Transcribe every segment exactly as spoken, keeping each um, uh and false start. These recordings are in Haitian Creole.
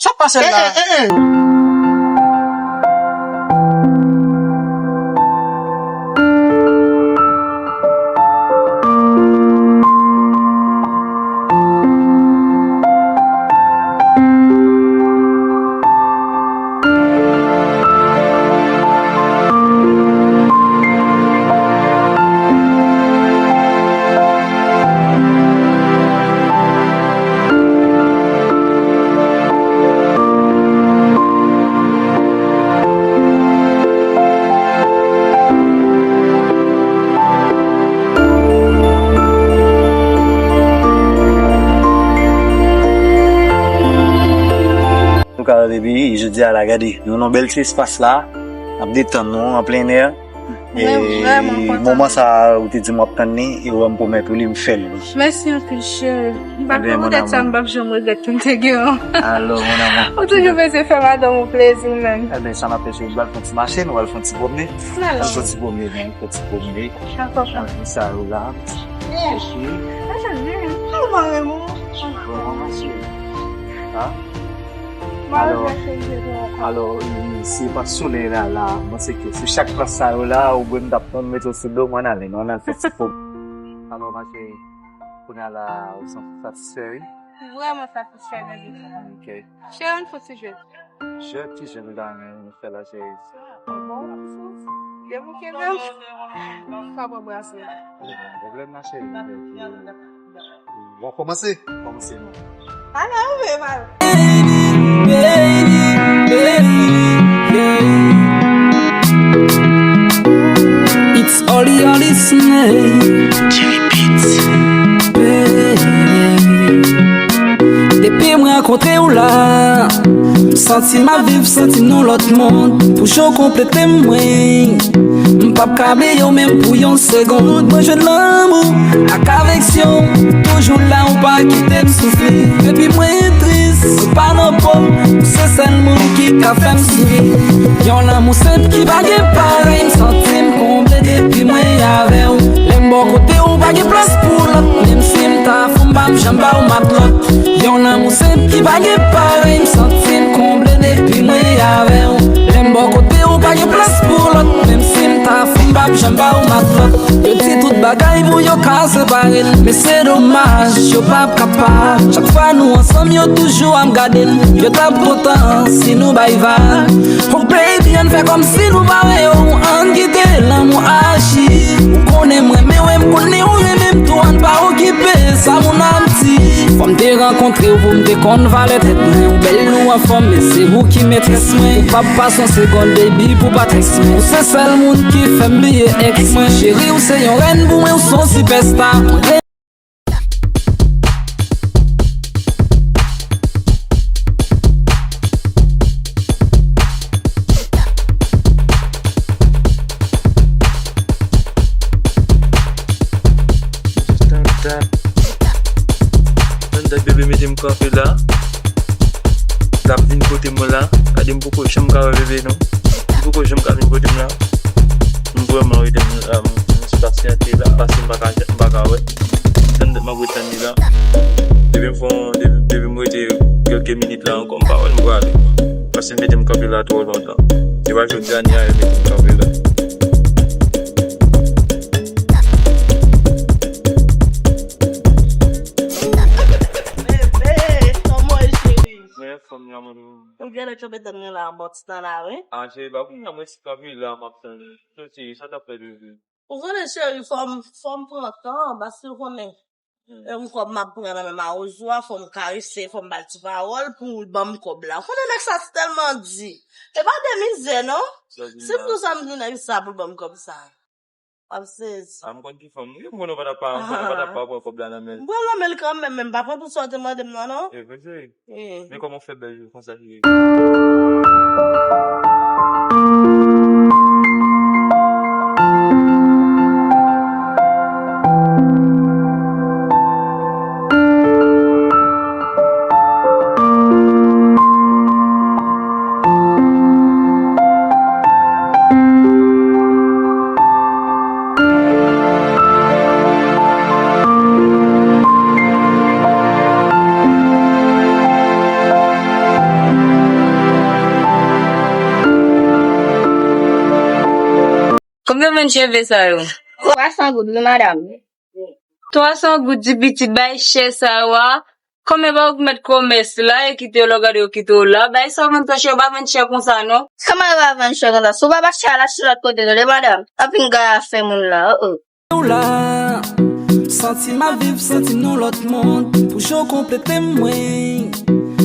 Sa k pase la? Antouka, baby, jodi a la, gade, nou nan bèl ti espas la, n ap detann nou an plen è. Mwen vrèman kontan. Moman sa a, ou te di m w ap tann li, e wè m pwomèt ou li, m fè l wi. Mèsi anpil, cheri. M pa kwè poutèt sa, m p ap janm regrèt ke m te gen w. Alò, mon amour. Ou toujou bezwen fè madanm ou plezi, menm. Ebyen, sa n ap fè, se nou al fè yon ti mache, nou al fè yon ti pwomne. Al fè yon ti pwomne, wi, fè yon ti pwomne. Dakò, papa. Sa yo la. Mèsi. Sa fè byen. Ou mare, mon. Bon, mèsi. Ha? Alò, alò, e, se pa solèy la, la, mwen se ke sou chak plas sa yo la, ou bwè m t ap pran m mete w sou do, mwen ale, non, al fè ti fo. Alò, ma cheri, kounye a la, ou santi satisfè, wi? Vrèman satisfè, bebe. Ok. Cheri, ann fè ti jwèt. Jwèt, ki jwèt ou ta renmen nou fè la, cheri? Bon, de bouke menm. Sa pran brase. Pwoblèm la, cheri. W ap kòmanse? Kòmanse non. Ala, ou vle mal. It's Oli Oli Snake. Depi m rankontre w la, m santi m ap viv, santi m nan lòt mond. Pou jan w konplete m, mwen, m p ap ka bliye w menm pou yon segonn. Mwen jwenn lanmou ak afeksyon, toujou la, ou pa kite m soufri. Depi mwen tris, ou pa nan po m, ou se sèl moun ki ka fè m souri. Yon lanmou senp ki pa gen parèy, m santi m konble depi mwen avè w. Lè m bò kote w, pa gen plas pou lòt, menm si m ta fou, m p ap janm ba w matlòt. Yon lanmou senp ki pa gen parèy, m santi m konble depi mwen avè w. Lè m bò kote w, pa gen plas pou lòt, menm si m ta fou, m p ap janm ba w matlòt. Yo di tout bagay pou yo ka separe n, men se domaj, yo p ap kapab. Chak fwa nou ansanm, yo toujou ap gade n. Yo t ap kontan si nou bay vag. Oh baby, ann fè kòmsi nou pa wè yo, ann kite lanmou aji. Ou konnen m renmen w, m konnen ou renmen m tou, ann pa okipe sa moun ap di. Fò m te rankontre w pou m te konn valè tèt mwen. Ou bèl, ou anfòm, men se ou ki metrès mwen. Ou p ap pase yon segonn, baby, pou pa très mwen. Ou se sèl moun ki fè m bliye èks mwen. Cheri, ou se yon rèn pou mwen, ou se yon sipèsta. Mwen Tann dat bebe mete m kanpe la. L ap vin kote mwen la. Gade m poko janm ka wè bebe non. Li poko janm ka vin kote m la. M vrèman rete m, m, m ti pasyante la. Paske m pa ka, m pa ka wè. Tann dat m ap ret tann li la. Depi m fè yon, depi, depi m rete kèlke minit la ankò, m pa wè l, m prale. Paske l mete m kanpe la twò lontan. Se pa jodi a ni ayè l mete m kanpe la. Bebe, kòman w ye, cheri? Mwen anfòm, mwen anfòm. Ou genlè tchonpe tann mwen la anba ti tan la, wi. Ah, cheri, pa kounye a, mwen si kanpe la, m ap tann. Soti, sa t ap fè bebe? Ou konnen, cheri, fò m, fò m pran tan, paske ou konnen, e, m kòb m ap pran nan men mawozo a, fò m karese, fò m ba l ti pawòl pou l ban m kòb la. Ou konnen nèg sa tèlman di. E pa de mizè, non. Si m di w sa, m di nèg sa pou l ban m kòb sa. W ap sezi. Ah, m konn ki fanm ou ye, m konnen w pa t ap pa, m konnen w pa t ap pa pran kòb la nan men l. M pran nan men l kanmenm, men m pa pran pou sa w te mande m nan, non. E vre, cheri. Men kòman w fè bèl jou konsa, cheri? Konbyen w vann cheve sa yo? Twa san goud, wi, madanm. Twa san goud di pitit bay chè sa yo a. Konbyen pa ou k mèt komès la, e kite yo lè w gade yo kite w la. Bay sa w vann twò chè, yo pa vann chè konsa non. Kòman yo pa vann chè konsa? Si w pa bat chè a, l achte lòt kote, tande madanm. Anpil gay afè moun la, oh, oh. Ou la, santi m ap viv, santi m nan lòt mond. Pou jan w konplete m, mwen,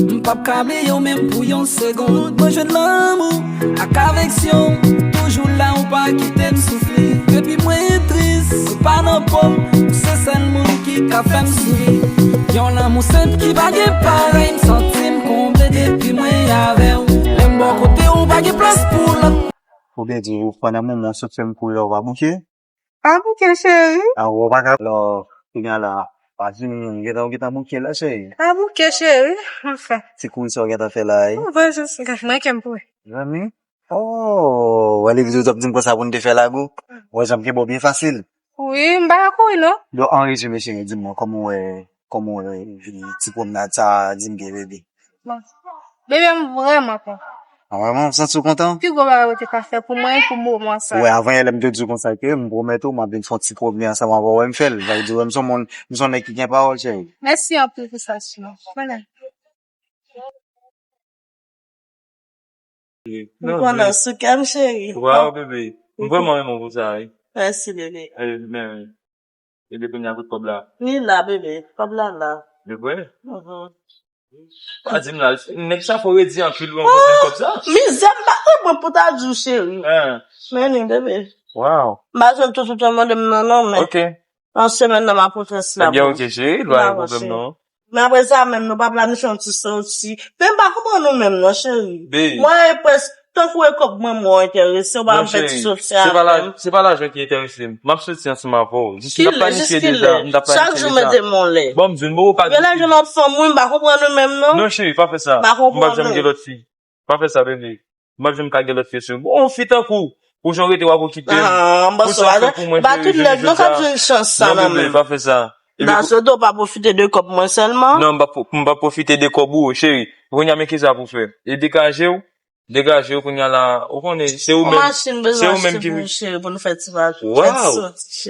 m p ap ka bliye w menm pou yon segonn. Mwen jwenn lanmou ak afeksyon, toujou la, ou pa kite m soufri. Depi mwen tris, ou pa nan po m, ou se sèl moun ki ka fè m souri. Yon lanmou senp ki pa gen parèy, m santi m konble depi mwen avè w. Lè m bò kote w, pa gen plas pou lòt. Ou byen di, ou pandan moman w sot fè m kouri la, ou pa bouke? Pa bouke, cheri. A, ou pa ka. Alò, kounye a la, pa di m, gentan, ou gentan bouke la, cheri. Pa bouke, cheri. Anfen. Ti kouri sa w gentan fè la, wi. Ou vre jis, gad, mwen kè m pou. Zanmi? Oh, wè li videyo w t ap di m konsa pou n te fè lago. Wè jan m kenbe w byen fasil. Wi, m pa ka kouri non. Donk, an rezime, cheri, di m kòman w wè, kòman w wè ti pwomnad sa a, di m byen, bebe. Bon. Bebe, m vrèman kontan. Ah, vrèman, w santi w kontan? Pi gwo bagay ou te ka fè pou mwen, pou moman sa. Wè, avan yè lè m te di w konsa ke m pwomèt ou, m ap vin fè yon ti pwomèt ansanm avè w, wè m fè l. Sa vle di, wè, m se yon moun, m se yon nèg ki gen pawòl, cheri. Mèsi anpil pou sa, Simon. Voilà. M konnen sou kè m, cheri. Waw, bebe. M vrèman renmen w pou sa, wi. Mèsi, bebe. E, men, e depi kounye a kote kòb la? Li la, bebe. Kòb la la. E vre? Mhm. Pa di m la, nèg sa fò redi anpil pou mwen pote kòb sa. Mizè m pa konprann pou ta di w, cheri. Hein. Men li, bebe. Waw. M pa jwenn tout, tout mande m nan, non, men. Ok. Nan semèn nan, m ap pote sila. Ebyen, ok, cheri, pa gen pwoblèm, non. Men apre sa, menm, nou pa planifye yon ti soti. Men m pa konprann ou menm, non, cheri. Mwen, e prèske, tankou e kòb mwen, mwen enterese, ou pa fè ti soti avè m. Se pa lajan ki enterese m. M ap soti ansanm avè w. Jis n ap planifye deja, n ap planifye deja. Chak jou mete m anlè. Bon, m di w, m poko pa di w. Gen lè gen lòt fanm, wi, m pa konprann ou menm, non. Non, cheri, pa fè sa. M pa konprann ou. M p ap janm gen lòt fi. Pa fè sa, bebe. M p ap janm ka gen lòt kesyon. Bon, yon fi tankou w, pou jan w rete w ap okipe m. Ah, m panse w pa tout lèd non k ap jwenn chans sa nan men m. Non, bebe, pa fè sa. Nan sòt ou pa pwofite de kòb mwen sèlman. Non, m p ap, m p ap pwofite de kòb ou, cheri. Kounye a, men kisa pou w fè? E degaje w, degaje w kounye a la. Ou konnen, se ou menm, se ou menm ki. Yon machin bezwen achte pou nou fè ti vwayaj.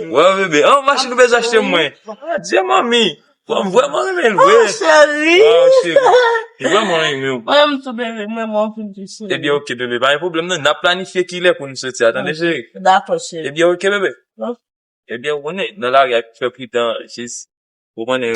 Waw, bebe. An, machin ou bezwen achte mwen. Adye, manmi. Bon, m vrèman renmen l vre. Oh, cheri. Waw, cheri. M vrèman renmen w. Mwen menm tou, bebe, mwen, mwen anpil tou, cheri. Ebyen, ok, bebe, pa gen pwoblèm, non. N ap planifye kilè pou n soti a, tande, cheri? Dakò, cheri. Ebyen, ok, bebe. Ok. Ebyen, ou konnen, nan lari a, fè pridan, jis, ou konnen.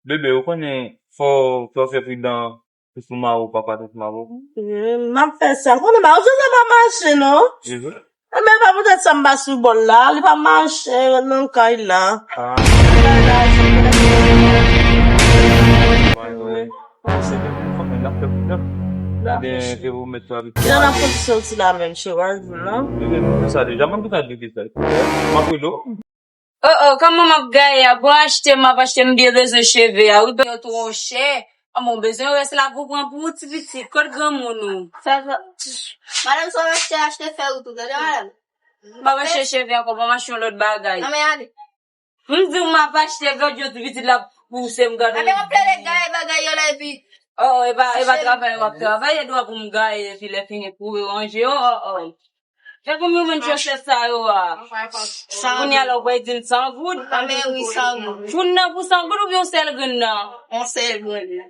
Bebe, ou konnen, fò, fò w fè pridan. Tonton Maro, papa Tonton Maro. M ap fè sa. Konnen Maro, sa pa mache, non. E vre? Enben, pa poutèt sa m pa sou bòl la. Li pa mache, nan kay la. Ah. Jan n ap fè soti la menm, cheri, w a di, non? Ebyen, nou fè sa deja. Mwen, m te ka di w sa. M ap rele w. Oh, oh, kòman m ap gaye a? Bon, achte, m ap achte, m byen bezwen cheve a. Wi, yo twò chè. An, bon, bezwen rès la pou pran pou ti pitit. Kot granmoun ou? Fè, fè. Madanm, sa w achte, achte fè ou tou, tande, madanm? M ap achte cheve ankò, m ap achte yon lòt bagay. Nan, men ale. M di w m ap achte, gad yon ti pitit la pouse m, gad. Anben, w ap plede gaye bagay yo la, epi. Oh, e pa, e pa travay w ap travay, e dwa pou m gaye, epi lè fini pou yo ranje yo, oh, oh. Fè konbyen moun jwe fè sa yo a? Kounye a la, ou pral di m san goud? Anben wi, san goud. Pou nan pou san goud oubyen yon sèl grenn nan? Yon sèl grenn.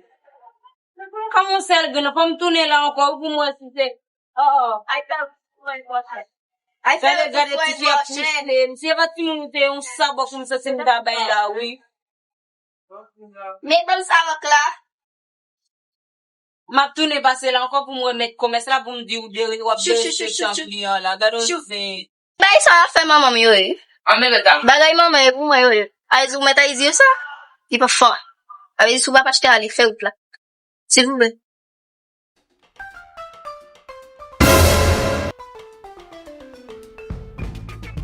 Kòman yon sèl grenn nan? Fò m tounen la ankò wi pou m wè si se. Oh, oh. Ay, fè l gade ti fi a pouse m. Si se pa timoun ou te yon sabò pou m santi m ta bay la, wi. Men ban m sa wòk la. M ap tounen pase la ankò pou m remèt komès la pou m di w de w ap deranje tan kliyan la. Gade yon zen. Bagay sa w ap fè manman m yo ye. Bagay manman e pou mwen yo ye. A vle di ou mèt a di yo sa? Li pa fò. A vle di si w pa achte a, li fè wout la. Silvouplè.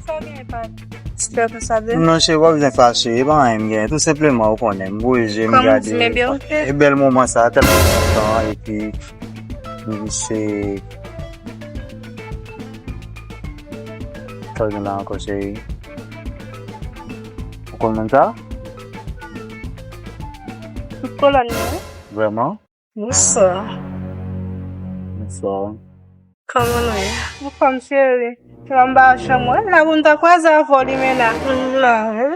Sa w genyen, pa? Ti kè konsa de? Non, cheri, pa bezwen fache. E pa anyen m genyen. Tou senpleman, ou konnen, m bouje, m gade. Kòm di, men byen, ok. E bèl moman sa, tèlman kontan, epi, m se, sa w gen la ankò, cheri? Ou konn moun sa? Tout kolòn nan, wi. Vrèman? Bonswa. Bonswa. Kòman nou ye? Anfòm, cheri. Kè m ba w chanm mwen la pou m ta kwaze avè w, Limena. M la, wi.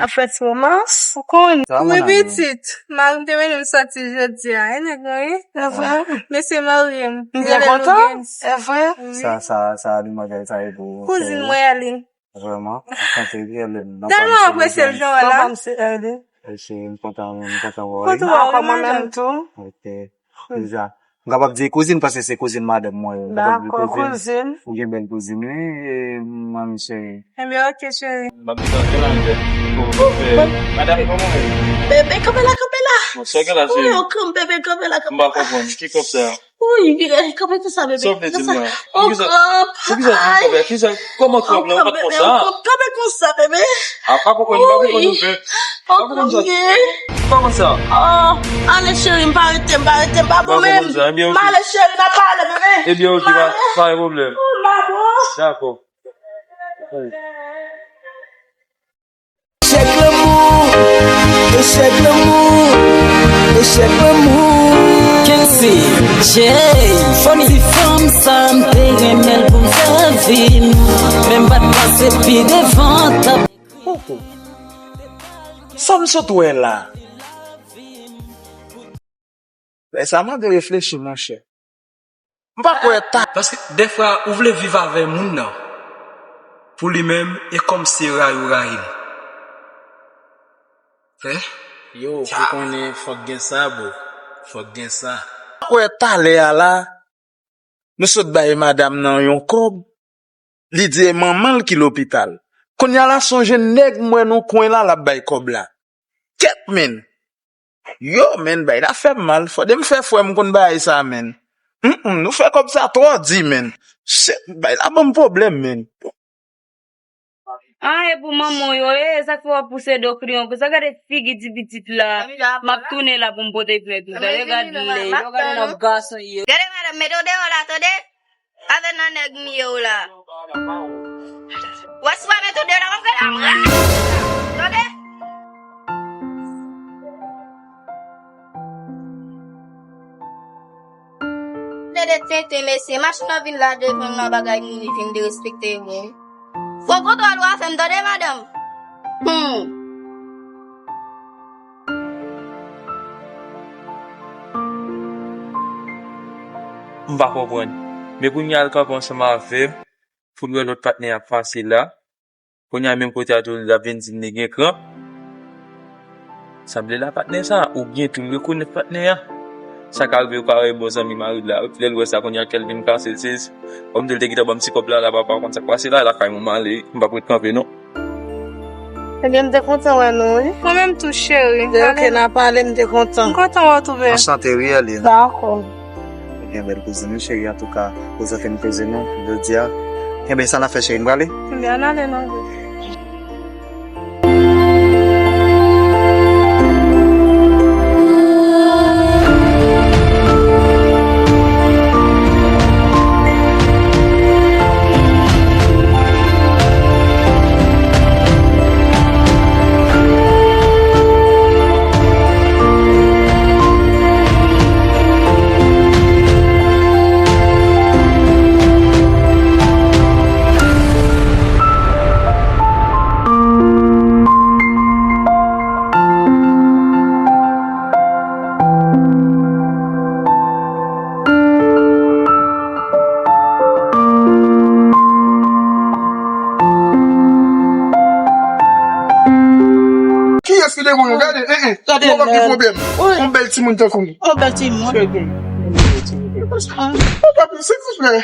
Ap fè ti romans. Ou konn. Sa, mwen, pitit. Mari m te mennen m soti jodi a, e nèg lan, wi. E vre? Mesye marye m. M byen kontan. E vre? Wi. Sa, sa, sa, demwazèl sa e pou. Kouzin mwen, Aline. Vrèman, anchante, wi, Helen. Tèlman apresye l jan w la. Kòman se Helen? Cheri, m kontan, m kontan wè w. Kontan wè w, kòman menm tou? Ok. Deja. M kapab di kouzin paske se kouzin madanm mwen. M kapab di kouzin. Dakò, kouzin. Ou gen bèl kouzin, wi, e, manmi cheri. Enben, ok, cheri. M ap di sa, se la, madanm, kòman w ye? Bebe, kanpe la, kanpe la. Bon, sa w gen la, cheri? Ou yo kanpe, bebe, kanpe la, kanpe la. M pa konprann. Ki kòb sa? Uy, kanpe konsa, bebe. Sa w vle di m nan? Poukisa, poukisa w di m kanpe? Kisa, kòman kanpe? Ou pa t konsa? Kanpe konsa, bebe. A, pa konprann, pa konprann nouvèl. Pa konprann sa. Pa konn sa. Oh, ale cheri, m pa rete, m pa rete, m pa bon menm. M ale cheri, n a pale, bebe. Ebyen, ok, pa, pa gen pwoblèm. Dakò. Échec l'amour, échec l'amour, échec l'amour. Kency, Jay, Funny. Ti fanm sa m te renmen l pou m fè vi m. Men m pa t panse pi devan t ap. Koko. Sa m sot wè la. Lè sa mande reflechi, monchè. M pa kwè ta. Paske dèfwa, ou vle viv avè moun nan. Pou li menm, e kòmsi e rayi ou rayi l. Fè? Yo, ou konnen fòk gen sa, bro. Fòk gen sa. M pa kwè talè a la, nou sot bay madanm nan yon kòb. Li di e manman l ki lopital. Kounye a la, se yon jèn nèg m wè nan kwen la, l ap bay kòb la. Kèt, menn. Yo, menn, bay la fè m mal. Fòde m fè frè m konn bagay sa, menn. Mm, mm, nou fè kòb sa twò di, menn. Shit, bay la ban m pwoblèm, menn. Ah, e pou manman w yo, e, sa k fè w ap pouse do kriyon konsa, gade figi ti pitit la. M ap tounen la pou m pote plent ou. Tande, gade l, yo gade nan gason yo. Gade madanm, mete w deyò la, tande? Avè nan nèg m ye w la. Wè si w pa mete w deyò la, m ap gade ap ray. Tande? Tande tenten, mesye, machin nan vin la devan m nan bagay moun li vin derespekte moun. Fò kontwòl ou a fè m tande, madanm. Hmm. M pa konprann. Men kounye a l kanpe ansanm avè m pou l wè lòt patnè a ap pase la. Kounye a menm kote a tou l ap vin di m li gen kran. Sanble la patnè sa, oubyen tou l rekonèt patnè a. Sa ka rive yo ka wè bon zanmi mari l la, epi lè l wè sa kounye a kè l vin kase l sezi. Kòm di l te gentan ban m ti kòb la, la papa konn sa k pase la, lakay mwen m ale, m p ap ret kanpe non. Ebyen, m te kontan wè nou, wi. Mwen menm tou, cheri. Se ok, n a pale, m te kontan. M kontan wè w tou, bebe. Anchante, wi, Aline. Dakò. Ebyen, bèl kouzin, wi, cheri, antouka, prezante m kouzin nou, jodi a. Ebyen, sa n ap fè, cheri, n prale? Ebyen, ann ale non, bebe. Kiyès ki devan nou? Gade, eh, eh. Gade, nou p ap gen pwoblèm. Yon bèl timoun tankou m. Yon bèl timoun. Silvouplè.